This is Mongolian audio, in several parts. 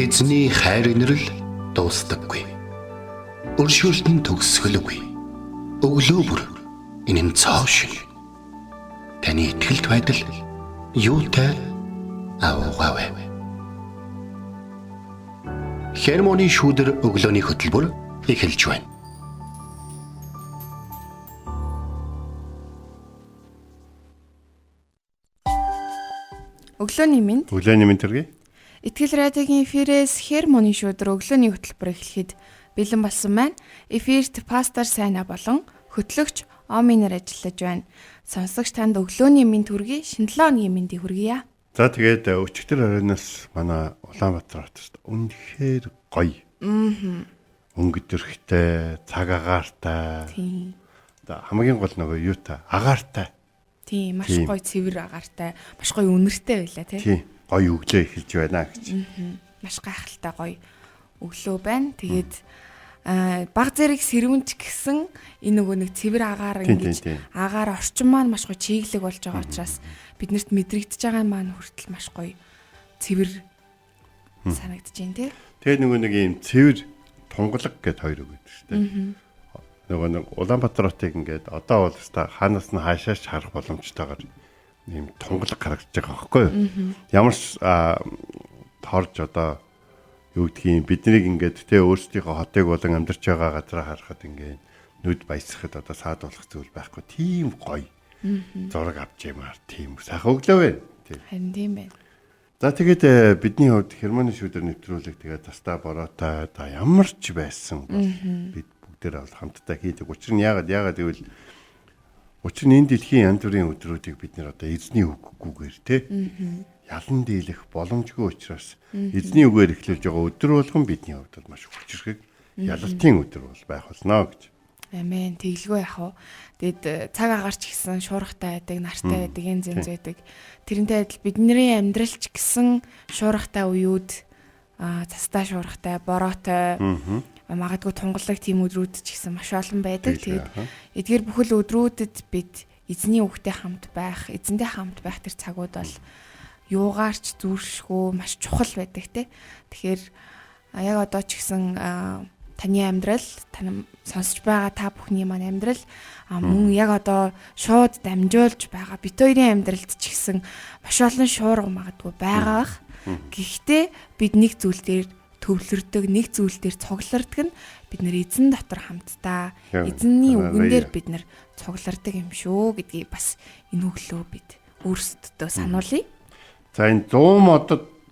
Эзний хайр инрэл дуустдаггүй. Өршөөлт нь төгсгөлгүй. Өглөө бүр энэ нь цоо шин. Таны итгэлт байдал юутай авуугаа вэ? Хермоны шүүдэр өглөөний хөтөлбөр эхэлж байна. Өглөөний мэнд. Өглөөний мэнд төргий. Итгэл радиогийн эфирээс Хермоны шүүдэр өглөөний хөтөлбөр эхлэхэд бэлэн болсон байна. Эфирт пастор Сайна болон хөтлөгч Оминер ажиллаж байна. Сонсогч танд өглөөний мэнд хүргэе, шинэ 7 хоногийн мэндийг хүргье. За тэгээд өчигдөр оройноос манай Улаанбаатар хотод үнэхээр гоё. Аа. Өнгө дөрхтэй, цаг агаартай. Тийм. Хамгийн гол нөгөө юутай, агаартай. Тийм, маш гоё цэвэр агаартай, маш гоё үнэртэй байлаа тий. Тийм, гоё өглөө эхэлж байна гэж. Аа. Маш гайхалтай гоё өглөө байна. Тэгээд баг зэрэг сэрвэнч гэсэн энэ нөгөө нэг цэвэр агаар ингэж агаар орчин маань маш гоё чиглэг болж байгаа учраас биднэрт мэдрэгдэж байгаа маань хүртэл маш гоё цэвэр санагдаж байна тий. Тэгээ нөгөө нэг ийм цэвэр тунгалаг гэд хоёр үг гэдэг шүү дээ. Нөгөө нэг Улаанбаатар хотыг ингээд одоо бол өстой хаанаас нь хаашаач харах боломжтойгоор ийм тунгалаг харагдаж байгаа байхгүй юу? Ямар ч торж одоо юу гэдгийг биднийг ингээд те өөрсдийнхөө хотыг болон амьдарч байгаа газараа харахад ингээд нүд баясгахад одоо саадуулах зүйл байхгүй тийм гоё зураг авч ямаар тийм сайхан өглөө байна. Харин тийм байна. За тэгээд бидний хувьд Хермоны шүүдэр нэвтрүүлэг тэгээд тастаа бороотой да ямар ч байсан бол бид бүгдээр бол хамтдаа хийдэг. Учир нь яагаад гэвэл учир нь энэ дэлхийн янз бүрийн өдрүүдийг бид нэр одоо эзний үггүйгээр те ялан дийлэх боломжгүй учраас эзний үгээр эхлүүлж байгаа өдөр болгон бидний хувьд бол маш хүчрхэг ялалтын өдөр бол байх болно гэж. Амен. Тэглгүй яах вэ? Тэгэд цаг агаарч гисэн шуургатай байдаг, нартай байдаг, янз янз байдаг. Тэрнтэй адил бидний амьдрал ч гэсэн шуургатай үеүд цастаа шуургатай, бороотой, магадгүй тунгалаг тийм өдрүүд ч гэсэн маш олон байдаг. Тэгээд эдгээр бүхэл өдрүүдэд бид эзний үгтэй хамт байх, эзэнтэй хамт байх тэр цагууд бол юугаарч зүүршгүй маш чухал байдаг те. Тэгэхээр яг одоо ч гэсэн таны амьдрал, тань сонсож байгаа та бүхний маань амьдрал мөн яг одоо шууд дамжуулж байгаа бит хоёрын амьдралд ч гэсэн маш олон шуурга магадгүй байгаа бах. Гэхдээ бид нэг зүйл дээр төвлөрдөг, нэг зүйл дээр цуглардаг нь бид нэр эзэн дотор хамтдаа эзэнний үгэн дээр бид нэр цуглардаг юм шүү гэдгийг бас энэ өглөө бид өөрсдөдөө сануулъя. За энэ 100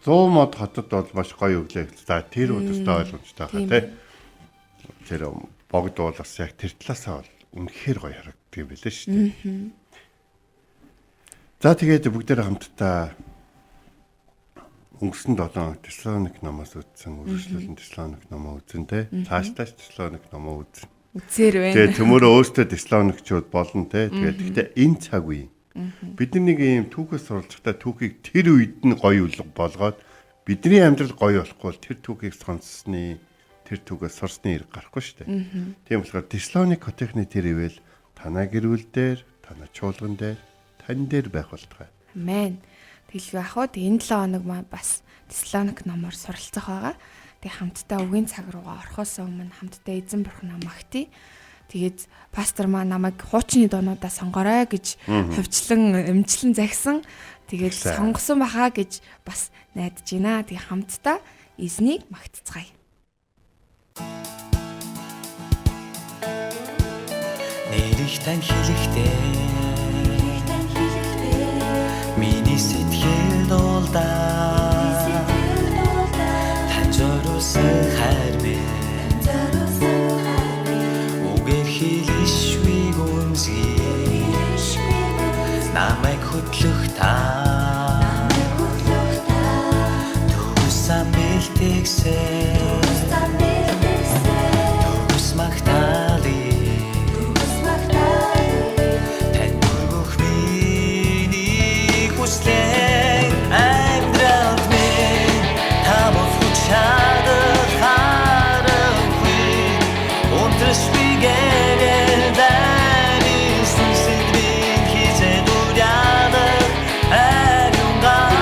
мод хотод бол маш гоё өглөө. За тэр өдөртөө ойлгомжтой хаа тий. Тэр богд бол бас яг тэр талаасаа бол үнэхээр гоё харагддаг юм билээ шүү дээ. За тэгээд бүгдээр хамтдаа өнгөрсөн 7 Теслоник номоос үзсэн, үргэлжлүүлэн Теслоник номоо үзэн тий. Цаашдаа Теслоник номоо үзэн. Үзээр байна. Тэгээд төмөрөө өөртөө Теслоникчууд болно тий. Тэгээд гэхдээ энэ цаг үе бид нар нэг ийм түүхээс суралцахдаа түүхийг тэр үед нь гоё болгоод бидний амьдрал гоё болохгүй бол тэр түүхийг сонссны тэр түүхээс сурсны хэрэг гарахгүй шүү дээ. Тийм болохоор Теслоник хотынхны тэр ивэл танаа гэр бүл дээр, танаа чуулган дээр, тань дээр байх болтугай. Амен. Тэгэлгүй ах уу энэ 7 хоног маань бас Теслоник номоор суралцах байгаа. Тэг хамтдаа үгийн цаг руугаа орохоос өмнө хамтдаа эзэн бурхнаа магтъя. Тэгээд пастор маань намайг хуучны дуунуудаа сонгорой гэж хувьчлан эмчлэн загсан. Тэгээд сонгосон баха гэж бас найдаж байна. Тэгээд хамтдаа эзнийг магтацгаая. Нэрийг тань хэлэхдээ миний сэтгэл дуулдаа тань зориулсан хайр минь үгээр хэлшгүй гүнзгий намайг хөтлөх та төгс бэлтгэсэн төгс магтаалыг тань өргөх миний хүслээ амьдралд минь та бол хүч чадал харанхуй унтраш би гэрэл дайны сүнсэд минь хизээ дуряалах ариун гар.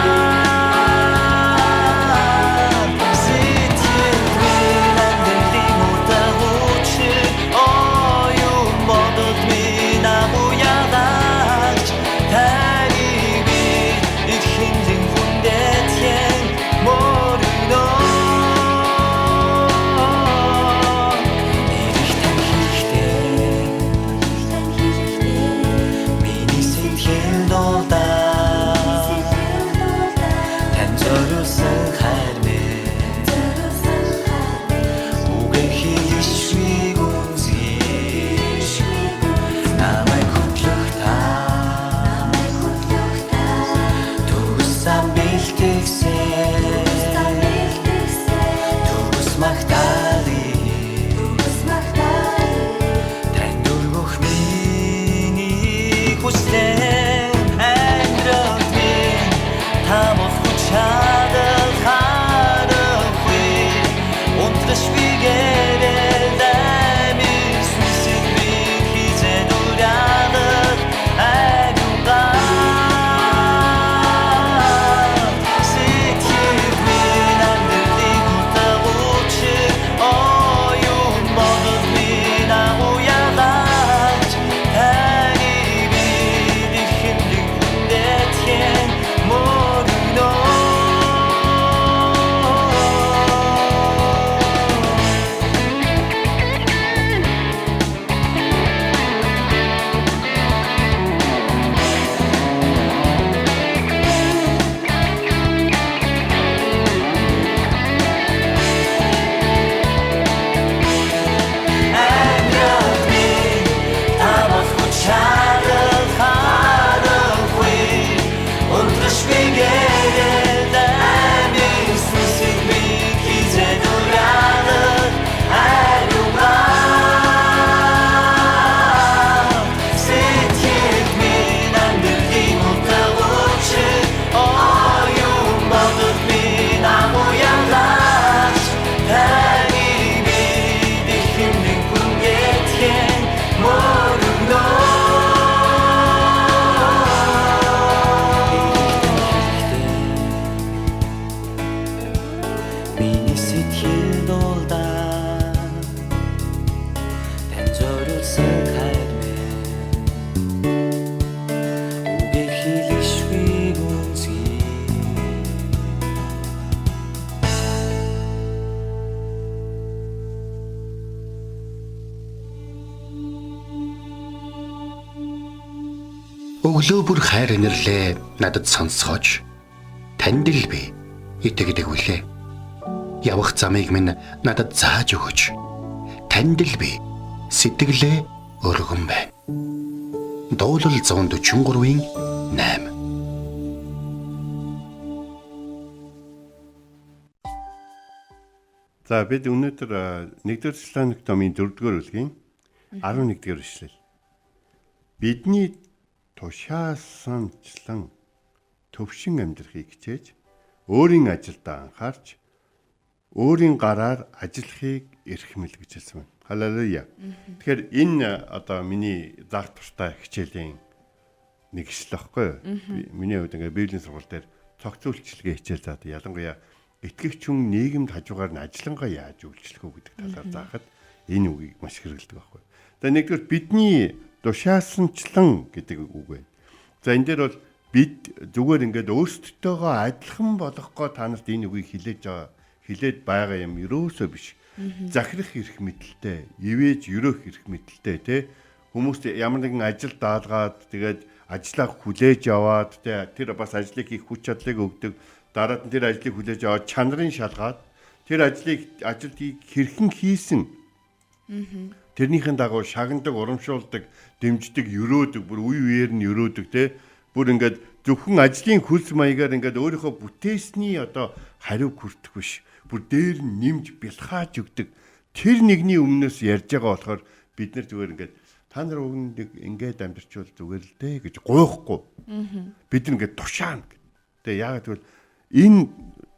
Өглөө бүр хайр инэрлээ надад сонсгооч. Танд л би итгэдэг үлээ. Явах замыг минь надад зааж өгөөч. Танд л би сэтгэлээ өргөн байна. Дуулал 143-ийн 8. За бид өнөөдөр 1-р Тессалоник номын 4-р бүлгийн 11-р эшлэл. Бидний тушаасанчлан төвшин амьдрахыг хичээж өөрийн ажилдаа анхаарч өөрийн гараар ажиллахыг эрхмэл гэж хэлсэн байна. Халелуя. Тэгэхээр энэ одоо миний заах дуртай хичээлийн нэг ишлэл багхгүй юу? Миний хувьд ингээ Библийн сургууль дээр цогц үйлчилгээ хичээл заадаг. Ялангуяа итгэгч хүн нийгэмд хажуугаар нь ажиллангаа яаж үйлчлэх үү гэдэг талаар заахад энэ үгийг маш хэрэглэдэг байхгүй. За нэгдүгээр бидний тушаасанчлан гэдэг үг байна. За энэ дээр бол бид зүгээр ингээд өөрсдтөөгөө адилхан болгохгүй та нарт энэ үгийг хилээж байгаа хилээд байгаа юм ерөөсөө биш. Захирах эрх мэдэлтэй, ивэж өрөөх эрх мэдэлтэй тий хүмүүст ямар нэгэн ажил даалгаад тэгээд ажлаа хүлээж аваад тий тэр бас ажлыг хийх хүч чадлыг өгдөг. Дараад нь тэр ажлыг хүлээж аваад чанарын шалгаад тэр ажлыг ажилд хэрхэн хийсэн тэрнийхэн дагуу шагнадаг, урамшуулдаг, дэмждэг, өрөөдөг, бүр үе үеэр нь өрөөдөг те. Бүр ингээд зөвхөн ажлын хөлс маягаар ингээд өөрийнхөө бүтээсний одоо хариу хүртэх биш. Бүр дээр нь нэмж бэлхааж өгдөг. Тэр нэгний өмнөөс ярьж байгаа болохоор бид нар зүгээр ингээд та нар уг нь ингээд амьдарчвал зүгээр л дээ гэж гуйхгүй. Бид нар ингээд тушаана. Тэгээ яагаад гэвэл энэ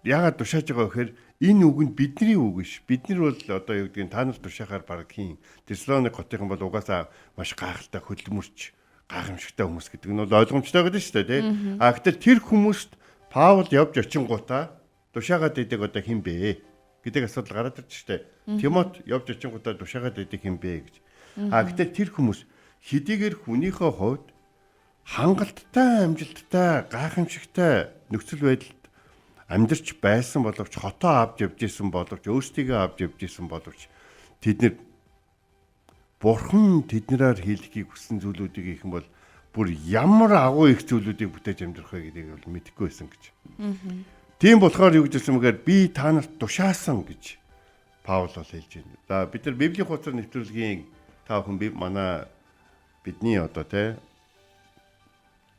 яагаад тушааж байгаа вэ гэхээр энэ үг нь бидний үг биш. Бид нар бол одоо юу гэдгийг та нар тушаахаар баг хийн. Тессалоник хотынхан бол угаасаа маш гайхалтай хөдөлмөрч гайхамшигтай хүмүүс гэдэг нь бол ойлгомжтой гэдэг шүү дээ, тий. А гэтэл тэр хүмүүст Паул явж очингуудаа тушаагаад идэг одоо хэн бэ гэдэг асуудал гараад ирж шүү дээ. Тимот явж очингуудаа тушаагаад идэг хэн бэ гэж. А гэтэл тэр хүмүүс хэдийгээр хүнийхээ хувьд хангалттай, амжилттай, гайхамшигтай нөхцөл байдалд амьдарч байсан боловч хотоо авч явж исэн боловч өөрсдийгөө авч явж исэн боловч тэд нэр бурхан тэднэрээр хийлгэхийг хүссэн зүйлүүдийг хийх юм бол бүр ямар агуу их зүйлүүдийг бүтээж амьдрах вэ гэдгийг бол мэдэхгүй байсан гэж. Тийм болохоор юу гэж хэлсэн мэгээр би та нарт тушаасан гэж Паул бол хэлж байна. За бид нар Библийн хуудас нэвтрүүлгийн та бүхэн би манай бидний одоо те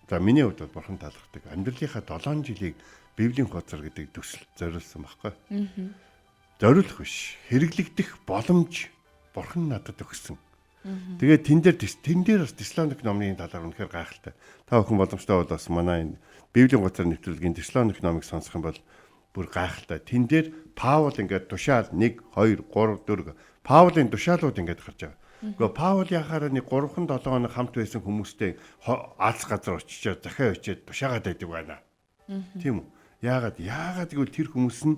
за миний хувьд бол бурхан таалахдаг амьдралынхаа 7 жилийг Библийн хуудас гэдэг төсөл зориулсан байхгүй. Зориулах биш, хэрэглэгдэх боломж бурхан надад өгсөн. Тэгээд тэн дээр бас Тессалоник номын талаар үнэхээр гайхалтай. Та бүхэн боломжтой бол бас манай энэ Библийн хуудас нэвтрүүлгийн Тессалоник номыг сонсох юм бол бүр гайхалтай. Тэн дээр Паул ингээд тушаал 1 2 3 4 Паулын тушаалууд ингээд гарч байгаа. Гэхдээ Паул яхаараа нэг 3-7 хоног хамт байсан хүмүүстэй алс газар очичоод захиа очиад тушаагаад байдаг байна. Тийм үү? Яагаад гэвэл тэр хүмүүс нь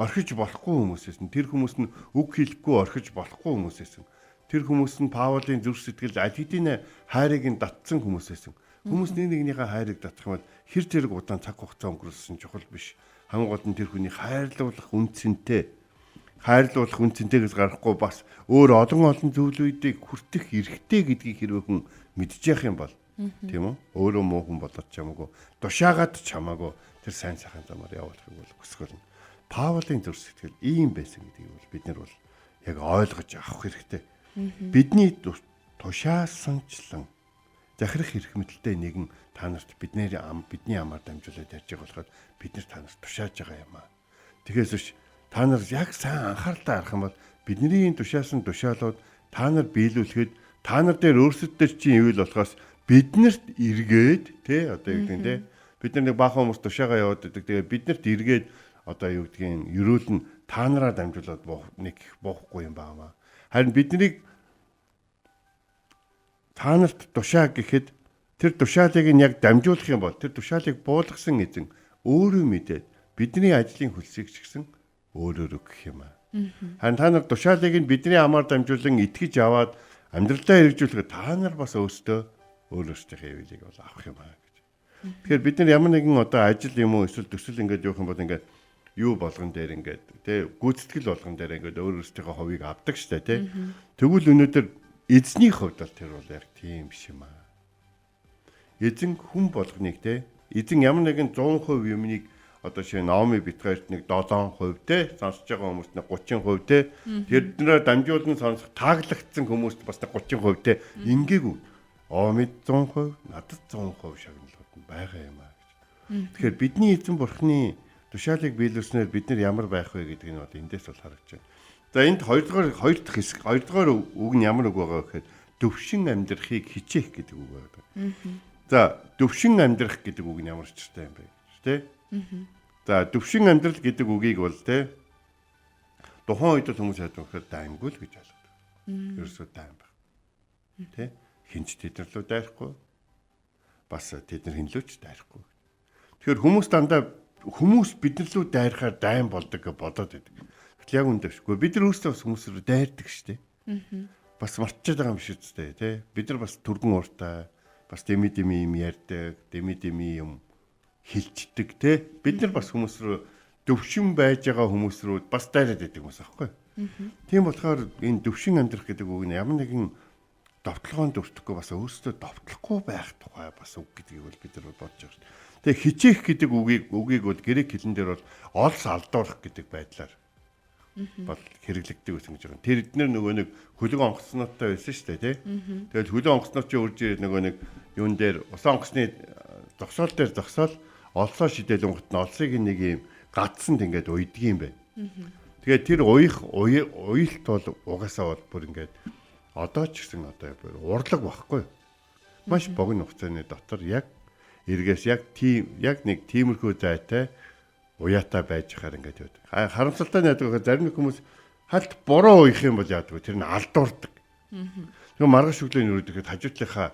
орхиж болохгүй хүмүүс байсан. Тэр хүмүүс нь үг хэлэхгүй орхиж болохгүй хүмүүс байсан. Тэр хүмүүс нь Паулын зүрх сэтгэл аль хэдийн хайрыг нь татсан хүмүүс байсан. Хүмүүс нэг нэгнийхээ хайрыг татах юм бол хэр зэрэг удаан цаг хугацаа өнгөрүүлсэн чухал биш. Хамгийн гол нь тэр хүний хайрлуулах үнцэнтэй. Хайрлуулах үнцэнтэйгээс гарахгүй бас өөр олон олон зүйлүүдийг хүртэх эрхтэй гэдгийг хэрвээ хүн мэдчих юм бол тийм үү? Өөрөө муу хүн болоод ч хамаагүй, тушаагаад ч хамаагүй тэр сайн сайхан замаар явуулахыг бол хүсэх болно. Паулын зүрх сэтгэл ийм байсан гэдгийг бол бид нар бол яг ойлгож авах хэрэгтэй. Бидний тушаасанчлан захирах эрх мэдэлтэй нэгэн та нарт бидний амаар дамжуулаад ярьж байгаа болохоор бид нар та нарт тушааж байгаа юм аа. Тэгэхээс биш та нар яг сайн анхааралтай харах юм бол бидний энэ тушаасан тушаалууд та нар биелүүлэхэд та нар дээр өөрсдөд дээр чинь ивэл болохоос биднэрт эргээд тий одоо юу гэдэг нь тий бид нар нэг баахан хүмүүс тушаагаа яваад байдаг. Тэгээ биднэрт эргээд одоо юу гэдгийг ерөөл нь та нараа дамжуулаад нэг буухгүй юм байна. Харин биднийг та нарт тушаа гэхэд тэр тушаалыг нь яг дамжуулах юм бол тэр тушаалыг буулгасан эзэн өөрөө мэдээд бидний ажлын хөлсийг ч гэсэн өөрөөр өгөх юм аа. Харин та нар тушаалыг нь бидний амаар дамжуулан итгэж аваад амьдралдаа хэрэгжүүлэхэд та нар бас өөрсдөө өөр өөрсдийнхээ ивэлийг бол авах юм аа гэж. Тэгэхээр бид нар ямар нэгэн одоо ажил юм уу эсвэл төсөл ингээд явах юм бол ингээд юу болгон дээр ингээд тий гүйцэтгэл болгон дээр ингээд өөр өөрсдийнхээ ховыг авдаг штэ тий. Тэгвэл өнөөдөр эзний хувьд бол тэр бол яг тийм биш юм аа. Эзэн хүн болгоныг те эзэн ямар нэгэн 100% юмныг одоо шинэ Наоми битгаарт нэг 7% те сонсож байгаа хүмүүст нэг 30% те тэднэрээ дамжуулан сонсох тааглагдсан хүмүүст бас нэг 30% те ингээгүй. Омид 100%, надад 100% шагналууд нь байгаа юм аа гэж. Тэгэхээр бидний эзэн бурхны тушаалыг биелүүлснээр бид нар ямар байх вэ гэдэг нь бол эндээс бол харагдаж байна. За энд хоёр дахь хэсэг, хоёрдугаар үг нь ямар үг байгаа вэ гэхээр төвшин амьдрахыг хичээх гэдэг үг байна. За төвшин амьдрах гэдэг үг нь ямар учиртай юм бэ гэж тэ? За төвшин амьдрал гэдэг үгийг бол тэ тухайн үед бол хүмүүс яадаг вэ гэхээр дайнгүй л гэж ойлгодог. Ерөөсөө дайн баг. Тэ? Хинч тэд нар рүү дайрахгүй. Бас тэд нар хин лүү ч дайрахгүй. Тэгэхээр хүмүүс дандаа хүмүүс бид нар рүү дайрахаар дайн болдог гэж бодоод байдаг. Гэтэл яг үндэ бишгүй. Бид нар өөрсдөө бас хүмүүс рүү дайрдаг шүү дээ. Бас мартчихад байгаа юм шиг үстэй тий. Бид нар бас түргэн ууртай, бас деми деми юм ярьдаг, деми деми юм хилчдэг тий. Бид нар бас хүмүүс рүү төвшин байж байгаа хүмүүс рүү бас дайраад байдаг хүмүүс аахгүй. Тийм болохоор энэ төвшин амьдрах гэдэг үг нь ямар нэгэн довтлогоонд өртөхгүй бас өөрсдөө довтлохгүй байх тухай бас үг гэдгийг бол бид нар бодож байгаа шүү дээ. Тэгээ хичээх гэдэг үгийг бол грек хэлэн дээр бол олс алдуурах гэдэг байдлаар бол хэрэглэгдэг байсан гэж байгаа. Тэр эднэр нөгөө нэг хөлөг онгоцнуудтай байсан шүү дээ, тий. Тэгэл хөлөг онгоцнууд чи үрж ирээд нөгөө нэг юун дээр усан онгоцны зогсоол дээр зогсоол олсоо шидэлэнгут нь олсыг нэг юм гатсанд ингээд уйдг юм байна. Тэгээд тэр уях уялт бол угаасаа бол бүр ингээд одоо ч гэсэн одоо бүр урлаг байхгүй. Маш богино хугацааны дотор яг эргээс яг тийм яг нэг тиймэрхүү зайтай уяатай байж хахаар ингээд явдаг. Харамсалтай нь яадаг вэ? Зарим нэг хүмүүс халт буруу уях юм бол яадаг вэ? Тэр нь алдуурдаг. Тэгээ маргааш өглөө нүрээд ихэд хажуутлынхаа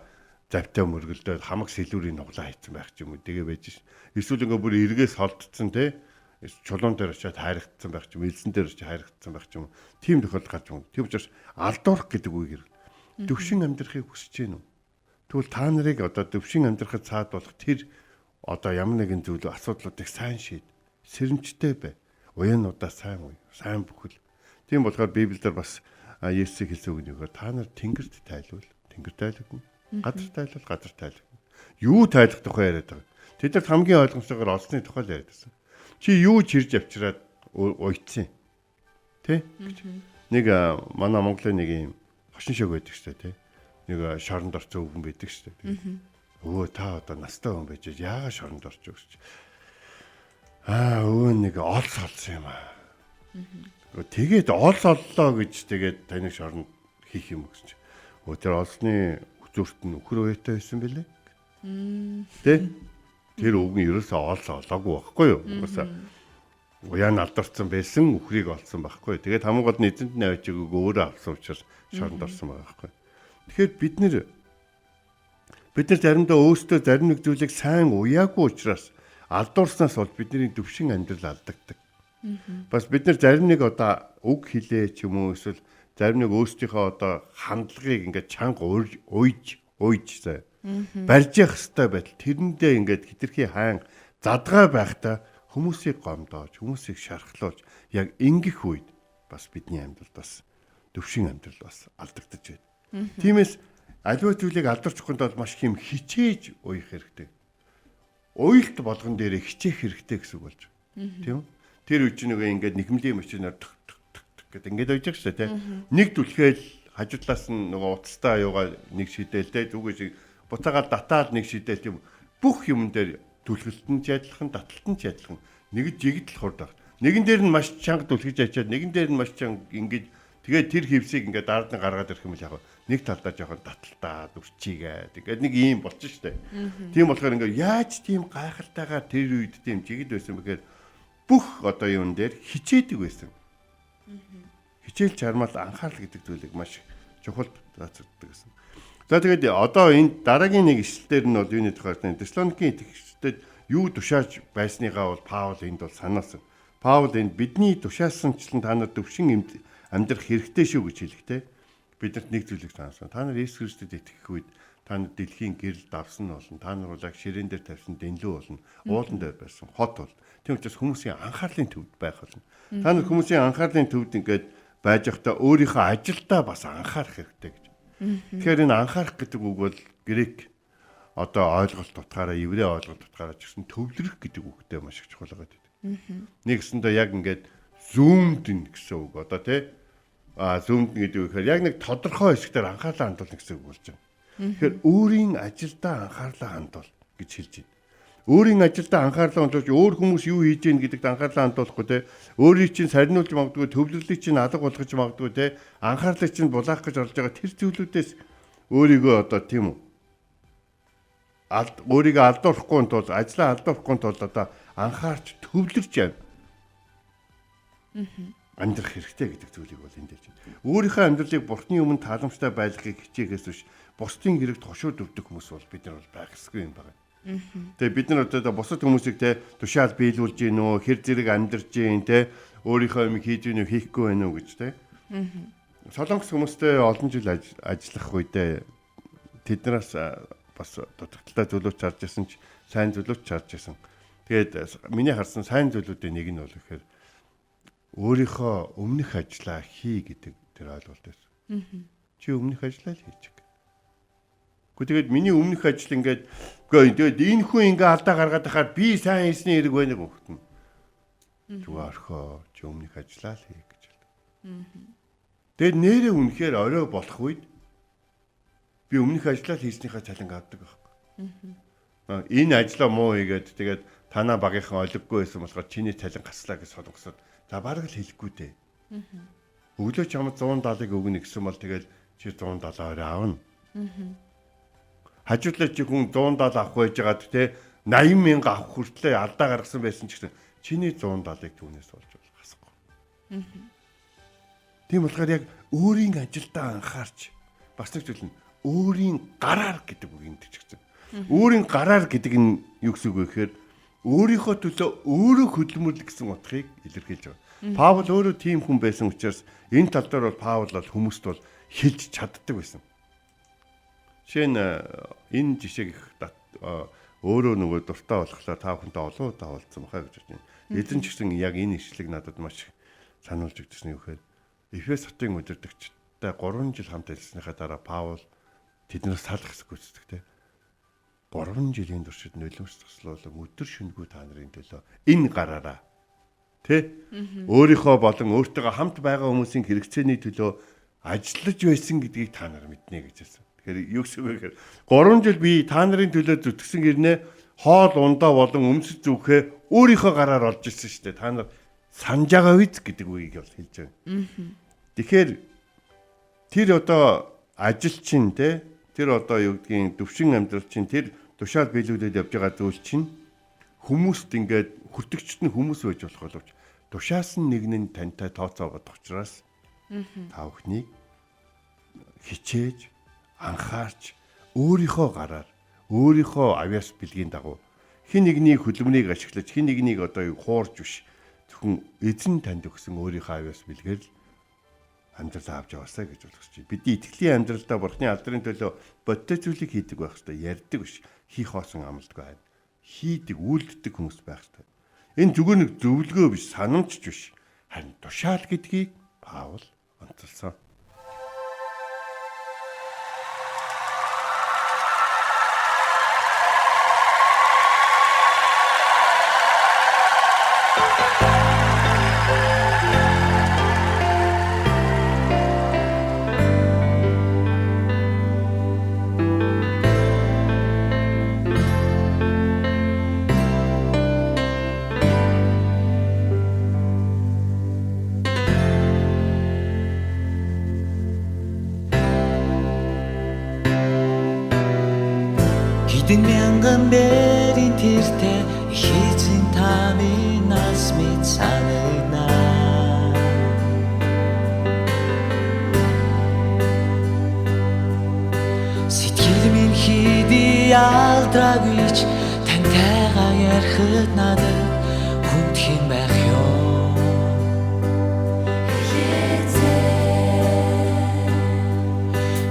завтай мөргөлдөөд хамаг сэлүүрийн нуглаа хийцэн байх ч юм уу. Тэгээ байж ш. Эсвэл ингээ бүр эргээс холдсон те чулуун дээр очиад хайрагдсан байх ч юм, элсэн дээр очиад хайрагдсан байх ч юм. Тийм тохиолдол гарч байгаа. Тийм учраас алдуурах гэдэг үг хэрэг. Төвшин амьдрахыг хүсэж гин үү? Тэгвэл та нарыг одоо төвшин амьдрахад цаад болох тэр одоо ямар нэгэн зүйл асуудлуудыг сайн шийд. Сэрэмжтэй бай. Уяануудаа сайн уй, сайн бүхэл. Тийм болохоор Библиэлд бас Есүсийг хэлсэн үг нь юу гэхээр та нар тэнгэрт тайлвал тэнгэр тайлагдана. Газар тайлвал газар тайлагдана. Юу тайлах тухай яриад байгаа. Тэд нарт хамгийн ойлгомжтойгоор олсны тухай л яриад байсан. Чи юу ч ирж авчираад уйдсан. Тэ? Нэг манай Монголын нэг юм хошин шог байдаг шүү дээ, тэ. Нэг шоронд орсон өвгөн байдаг шүү дээ. Өвөө та одоо настай хүн байж яагаад шоронд орчих вэ гэж. Аа өвөө нэг олс олсон юм аа. Тэгээд олс оллоо гэж тэгээд таны шоронд хийх юм гэж. Өө тэр олсны үзүүрт нь үхэр уяатай байсан бэлээ. Тэ? Тэр өвгөн ерөөсөө олс олоогүй байхгүй юу? Угаасаа уяа нь алдарсан байсан, үхрийг олсон байхгүй. Тэгээд хамгийн гол нь эзэнт нь авч өгөөг өөрөө авсан учраас шоронд орсон байгаа байхгүй. Тэгэхээр бид нар заримдаа өөрсдөө зарим нэг зүйлийг сайн уяагүй учраас алдуурснаас бол бидний төвшин амьдрал алдагддаг. Бас бид нар зарим нэг одоо үг хэлээ ч юм уу эсвэл зарим нэг өөрсдийнхөө одоо хандлагыг ингээд чанга уйж заа. Барьж явах хэвээр байтал тэрэндээ ингээд хитрхи хайн задгай байхдаа хүмүүсийг гомдоож, хүмүүсийг шархлуулж яг ингэх үед бас бидний амьдралд бас төвшин амьдрал бас алдагдаж байна. Тиймээс аливаа зүйлийг алдарчихгүй бол маш их юм хичээж уях хэрэгтэй. Уялт болгон дээрээ хичээх хэрэгтэй гэсэн үг болж байна. Тийм үү? Тэр үе чинь нөгөө ингээд нэхмлийн машинаар тк тк тк тк гэдэг ингээд уйж байгаа шүү дээ, тийм. Нэг түлхээл хажуу талаас нь нөгөө утастай аюугаа нэг шидэл те зүгээс шиг буцаагаад датаал нэг шидэл тийм бүх юм дээр түлхэлт нь ч адилхан, таталт нь ч адилхан. Нэг жигдэл хурд баг. Нэгэн дээр нь маш чанга түлхэж ачаад нэгэн дээр нь маш чанга ингэж тэгээд тэр хевсийг ингээд дараад нь гаргаад ирэх юм л яг нэг талдаа жоохон таталтаад үрчийгээд ингээд нэг ийм болчих штэ. Тийм болохоор ингээд яаж тийм гайхалтайгаар тэр үед тийм жигд байсан бэхээр бүх одоо юун дээр хичээдэг байсан. Хичээл чармаал анхаарал гэдэг зүйлийг маш чухал тооцогддог гэсэн. За тэгээд одоо энэ дараагийн нэг ишлэлээр нь бол юуны тухай Тессалоникийн итгэгчдэд юу тушааж байсныгаа бол Паул энд бол санаасан. Паул энд бидний тушаасанчлан та нар төвшин амьдрах хэрэгтэй шүү гэж хэлэхдээ бидэрт нэг зүйлийг санаасан. Та нар Есүс Христэд итгэх үед та нар дэлхийн гэрэл давсан болно. Та нар бол яг ширээн дээр тавьсан дэнлүү болно. Уулан дээр байсан хот бол. Тийм учраас хүмүүсийн анхаарлын төвд байх болно. Та нар хүмүүсийн анхаарлын төвд ингээд байж байхдаа өөрийнхөө ажилдаа бас анхаарах хэрэгтэй гэж. Тэгэхээр энэ анхаарах гэдэг үг бол грек одоо ойлголт утгаараа, еврей ойлголт утгаараа ч гэсэн төвлөрөх гэдэг үгтэй маш их чухал байгаа гэдэг. Нэгсэндээ яг ингээд зүүмдэн гэсэн үг одоо тий. А зүүмдэн гэдэг үг гэхээр яг нэг тодорхой хэсгээр анхаарлаа хандуулна гэсэн үг болж байна. Тэгэхээр өөрийн ажилдаа анхаарлаа хандуул гэж хэлж байна. Өөрийн ажилдаа анхаарлаа хандуулж өөр хүмүүс юу хийж гин гэдэгт анхаарлаа хандуулахгүй те. Өөрийг чинь сарниулж магадгүй, төвлөрлийг чинь алга болгож магадгүй те. Анхаарлыг чинь булаах гэж орж байгаа тэр зүйлүүдээс өөрийгөө одоо тийм үү өөрийгөө алдуулахгүй тул, ажлаа алдуулахгүй тул одоо анхаарч төвлөрч яв. Амьдрах хэрэгтэй гэдэг зүйлийг бол энд хэлж байна. Өөрийнхөө амьдралыг Бурхны өмнө тааламжтай байлгахыг хичээхээс биш бусдын хэрэгт хошууд өвдөх хүмүүс бол бид нар бол байх ёсгүй юм байна. Тэгээ бид нар одоо бусад хүмүүсийг те тушаал биелүүлж гин үү, хэр зэрэг амьдарч гин те, өөрийнхөө юм хийж гин үү, хийхгүй байх уу гэж те. Солонгос хүмүүстэй олон жил ажиллах үедээ тэднээс бас дутагдaltaй зүйлүүд чарж исэн ч сайн зүйлүүд чарж исэн. Тэгээд миний харсан сайн зүйлүүдийн нэг нь бол ихээр өөрийнхөө өмнөх ажлаа хий гэдэг тэр ойлголт байсан. Чи өмнөх ажлаа л хийж. Гэхдээ тэгээд миний өмнөх ажил ингээд үгүй тэгээд энэ хүн ингээ алдаа гаргаад байхаар би сайн хийсний хэрэг байна гэх юм. Зүгээр орхио чи өмнөх ажлаа л хий гэж хэлдэг. Тэгээд нэрээ үнэхээр орой болох үед би өмнөх ажлаа л хийснийхаа цалинг авдаг байхгүй. Энэ ажлаа муу хийгээд тэгээд танаа багийнхан олиггүй байсан болохоор чиний цалин гаслаа гэж солонгосод за бараг л хэлэхгүй дээ. Өглөө чамд 170-ыг өгнө гэсэн бол тэгээд чи 170 орой авна. Хажуудлаа чи хүн 170 авах байжгаад те 80 мянга авах хүртлээр алдаа гаргасан байсан ч гэсэн чиний 170-ыг түүнээс олж болох хасахгүй. Тийм болохоор яг өөрийн ажилдаа анхаарч бас нэг зүйл нь өөрийн гараар гэдэг үг энд бичигдсэн. Өөрийн гараар гэдэг нь юу гэсэн үг вэ гэхээр өөрийнхөө төлөө өөрөө хөдөлмөрлөх гэсэн утгыг илэрхийлж байгаа. Паул өөрөө тийм хүн байсан учраас энэ тал дээр бол Паул бол хүмүүст бол хэлж чаддаг байсан. Жишээ нь энэ жишээг их өөрөө нөгөө дуртай болохоор та бүхэнтэй олон удаа уулзсан бахаа гэж бодож байна. Эзэн ч гэсэн яг энэ ишлэг надад маш их сануулж өгдсөн юм гэхээр Эфес хотын удирдагчтай 3 жил хамт ажилласныхаа дараа Паул тэднээс салах хэсэг гүйцэтгэв. 3 жилийн туршид нулимс туслуулан өдөр шөнөгүй та нарын төлөө энэ гараараа тэ өөрийнхөө болон өөртөөгөө хамт байгаа хүмүүсийн хэрэгцээний төлөө ажиллаж байсан гэдгийг та нар мэднэ гэж хэлсэн. Тэгэхээр юу гэсэн үг вэ гэхээр 3 жил би та нарын төлөө зүтгэсэн гэрнээ хоол ундаа болон өмсөж зүвхээ өөрийнхөө гараар олж ирсэн шүү дээ. Та нар санаж байгаа биз гэдэг үгийг бол хэлж байгаа. Тэгэхээр тэр одоо ажил чинь те тэр одоо юу гэдгийг төвшин амьдрал чинь тэр тушаал биелүүлээд явж байгаа зүйл чинь хүмүүст ингээд хүртэгчд нь хүмүүс байж болох боловч тушаас нь нэг нь тантай тооцоогоод учраас та бүхнийг хичээж анхаарч өөрийнхөө гараар өөрийнхөө авьяас бэлгийн дагуу хэн нэгний хөдөлмөрийг ашиглаж хэн нэгнийг одоо хуурж биш зөвхөн эзэн танд өгсөн өөрийнхөө авьяас бэлгээр л амьдралаа авч яваасаа гэж болгож байна. Бидний итгэлийн амьдралдаа Бурхны алдрын төлөө бодтой зүйлийг хийдэг байх хэрэгтэй, ярьдаг биш, хийх хоосон амлдаггүй байна. Хийдэг, үйлддэг хүмүүс байх хэрэгтэй. Энэ зүгээр нэг зөвлөгөө биш, санамж ч биш. Харин тушаал гэдгийг Паул онцолсон. Хэдэн мянган бэрийн тэртээ хийцэн та минь нас мэд санагнаа. Сэтгэл минь хэдий алдраагүй ч тантайгаа ярихад надад хүндхэн байх юм.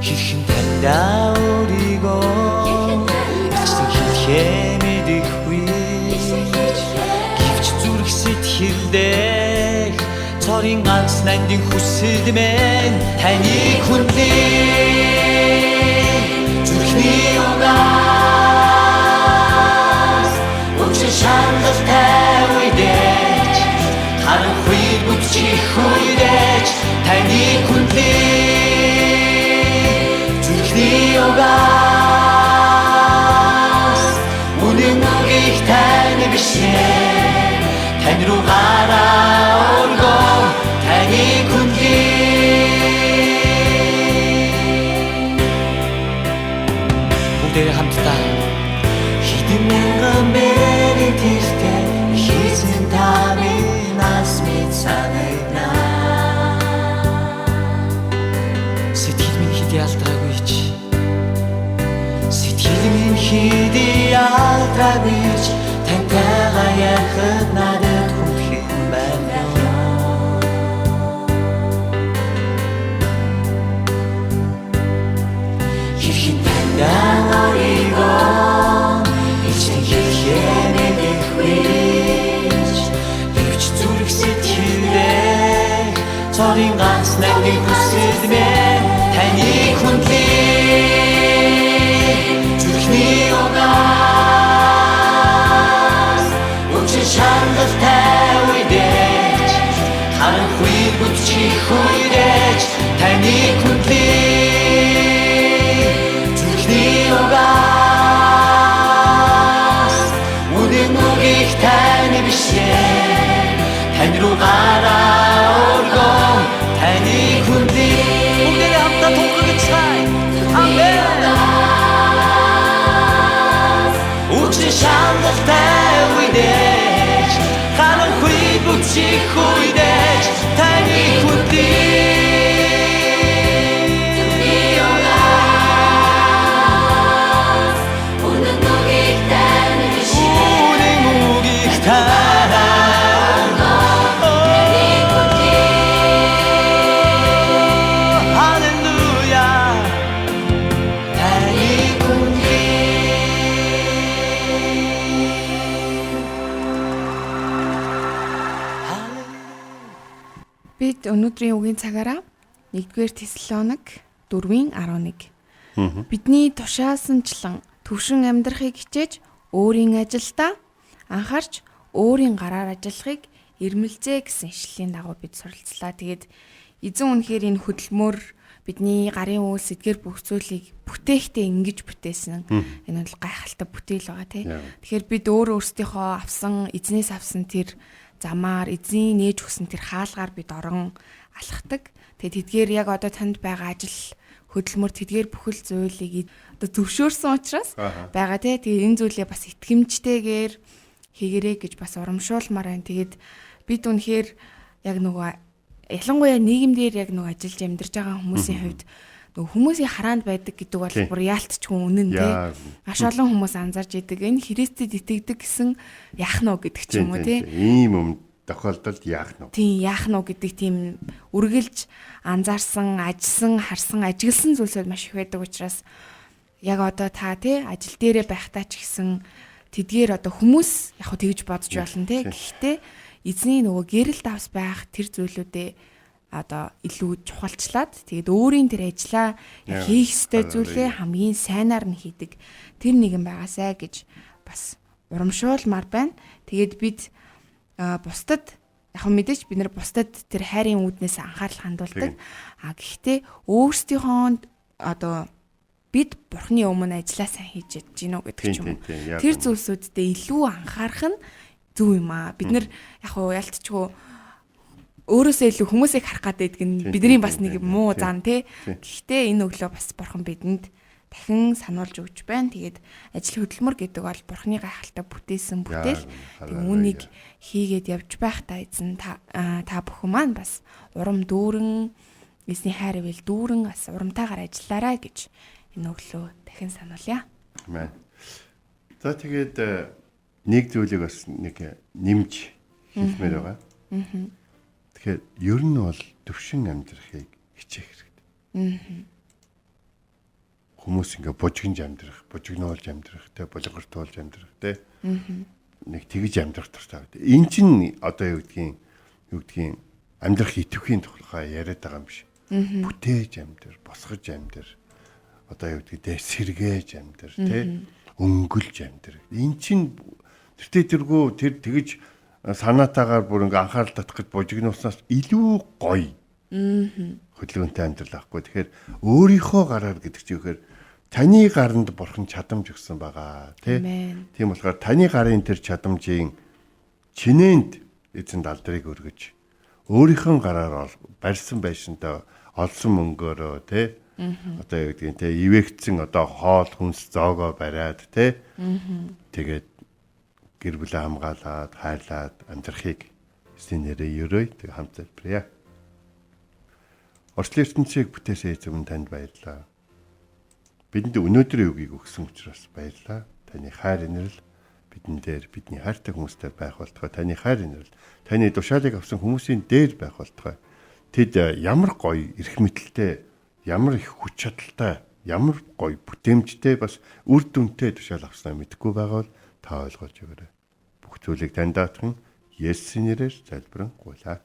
Хэрхэн таньдаа өөрийгөө мэдэхгүй гэвч зүрх сэтгэлдэх цорын ганц нандин хүсэл мэн таныг хүндлээ зүрхний угаар. хүндлэе Зүрхний угаас Үнэн үгийг тань бишээ Тань руу гараа өргөн таныг хүндлэе Бүгдээрээ хамтдаа Хэдэн мянган мэрийн тэртээ хийсэн та минь нас мэд санагнаа Сэтгэл минь хэд ялдраагүй ч Сэтгэл минь хэд ялдраагүй ч Тантайгаа ярихад надад хүндхэн байна. Хэрхэн таньдаа өөрийгөө илчлэн хэлэхээ мэдэхгүй ч Гэвч зүрх сэтгэлээ цорын ганц нандин хүсэл мэн таныг хүндлэе Зүрхний угаас Өчиг шаналтай үедэж харанхуй бүдчих үедэж таныг хүндлэе Зүрхний угаас Үнэн үгийг тань бишээ Тань руу гараа өргөн таныг хүндлэе Бүгдээрээ хамтдаа тунхаглацгаая. Амен. Үчин шаналтай үедэж харанхуй бүчих үедэж таныг хүндлэе Зүрхний угаас Үнэн үгийг тань бишээ Үнэн үгийг тань Таныг хүндлэе Халелуя таныг хүндлэе Бид өнөөдрийн үгийн цагаараа 1-р Тесалоник 4-ийн 11. Бидний тушаасанчлан төвшин амьдрахыг хичээж өөрийн ажилдаа анхаарч өөрийн гараар ажиллахыг эрмэлзээ гэсэн ишлэлийн дагуу бид суралцлаа. Тэгээд эзэн үнэхээр энэ хөдөлмөр бидний гарын үйлс эдгээр бүх зүйлийг бүтээхдээ ингэж бүтээсэн. Энэ бол гайхалтай бүтээл байгаа тий. Тэгэхээр бид өөр өөрсдийнхөө авсан эзнээс авсан тэр замаар эзний нээж өгсөн тэр хаалгаар бид орон алхдаг. Тэгээд тэдгээр яг одоо танд байгаа ажил хөдөлмөр тэдгээр бүхэл зүйлийг одоо зөвшөөрсөн учраас байгаа тий. Тэгээд энэ зүйлээ бас итгэмжтэйгээр хийгэрэй гэж бас урамшуулмаар байна. Тэгээд бид үнэхээр яг нөгөө ялангуяа нийгэмдэр яг нөгөө ажиллаж амьдарч байгаа хүмүүсийн хувьд нөгөө хүмүүсийн хараанд байдаг гэдэг бол бүр яалтчгүй үнэн тий. Маш олон хүмүүс анзаарч идэг. Энэ Христэд итгэдэг гэсэн яах нь вэ гэдэг ч юм уу тий. Ийм юм тохиолдолд яах нь вэ? Тийм яах нь вэ гэдэг тийм үргэлж анзаарсан, ажилласан, харсан, ажигласан зүйлсүүд маш их байдаг учраас яг одоо та тий ажил дээрээ байхдаа ч гэсэн тэдгээр одоо хүмүүс яг хөө тэгж бодож болно тий. Гэхдээ эзний нөгөө гэрэл давс байх тэр зүйлүүдээ одоо илүү чухалчлаад тэгээд өөрийн тэр ажлаа хийх ёстой зүйлээ хамгийн сайнаар нь хийдэг тэр нэгэн байгаасай гэж бас урамшуулмаар байна. Тэгээд бид бусдад яг мэдээч бид нар бусдад тэр хайрын үүднээс анхаарал хандуулдаг. А гэхдээ өөрсдийнхөө одоо бид бурхны өмнө ажлаа сайн хийж чадж гинөө гэдэг ч юм уу. Тэр зүйлсүүддээ илүү анхаарах нь зөв юм аа. Бид нар яг хуу ялтчгүй өөрөөсөө илүү хүмүүсийг харах гэдэг нь бидний бас нэг муу зан тий. Гэхдээ энэ өглөө бас бурхан бидэнд дахин сануулж өгч байна. Тэгээд ажил хөдөлмөр гэдэг бол бурхны гайхалтай бүтээсэн бүтээл. Тэгээд үүнийг хийгээд явж байхдаа эзэн та бүхэн маань бас урам дүүрэн эзний хайр ивэл дүүрэн бас урамтайгаар ажиллаарай гэж энэ өглөө дахин сануулъя. Амен. За тэгээд нэг зүйлийг бас нэг нэмж хэлмээр байгаа. Тэгэхээр ер нь бол төвшин амьдрахыг хичээх хэрэгтэй. Хүмүүс ингээ бужигнж амьдрах, бужигнуулж амьдрах, тэ булгартуулж амьдрах, тэ нэг тэгж амьдрах дуртай байдаг. Эн чинь одоо юу гэдгийг амьдрах идэвхийн тухай яриад байгаа юм биш. Бүтээж амьдр, босгож амьдр, одоо юу гэдгийг тэ сэргээж амьдр, тэ өнгөлж амьдр. Эн чинь тэртээ тэргүү тэр тэгж санаатаагаар бүр ингээ анхаарал татах гэж бужигнуулснаас илүү гоё. Хөдөлгөөнтэй амьдрал ахгүй. Тэгэхээр өөрийнхөө гараар гэдэг чинь юу гэхээр таны гаранд бурхан чадамж өгсөн байгаа тий. Тийм болохоор таны гарын тэр чадамжийн чинээнд эзэнд алдрыг өргөж өөрийнхөө гараар барьсан байшинтай олсон мөнгөөрөө тий. Одоо юу гэдгийг тий ивэгдсэн одоо хоол хүнс зоогоо бариад тий. Тэгээд гэр бүлээ хамгаалаад хайрлаад амьдрахыг эзний нэрээр өрөөе. Тэг хамт залбирая. Орчлон ертөнцийг бүтээсэн эзэм танд баярлалаа. Бидэнд өнөөдрийн үгийг өгсөн учраас баярлалаа. Таны хайр инрэл бидэн дээр бидний хайртай хүмүүстэй байх болтугай. Таны хайр инрэл таны тушаалыг авсан хүмүүсийн дээр байх болтугай. Тэд ямар гоё эрх мэдэлтэй, ямар их хүч чадалтай, ямар гоё бүтээмжтэй бас үр дүнтэй тушаал авснаа мэдэхгүй байгаа бол та ойлгож өгөөрэй. Бүх зүйлийг танд даатхан Есүсийн нэрээр залбирэн гуйлаа.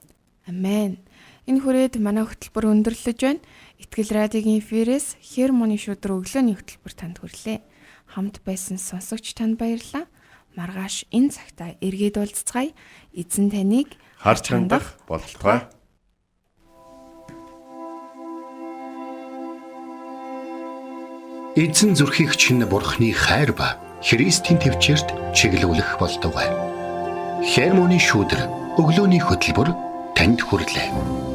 Амен. Энэ хүрээд манай хөтөлбөр өндөрлөж байна. Итгэл радиогийн эфирээс хэр мууны шудраг өглөөний хөтөлбөр танд хүрлээ. Хамт байсан сонсогч танд баярлалаа. Маргааш энэ цагта эргээд уулзцгаая. Эзэн таныг харж хандах болтугай. Эзэн зүрхийг чинь бурхны хайр ба Христийн төвчөрт чиглүүлэх болтугай. Хермоны шүүдэр өглөөний хөтөлбөр танд хүрлээ.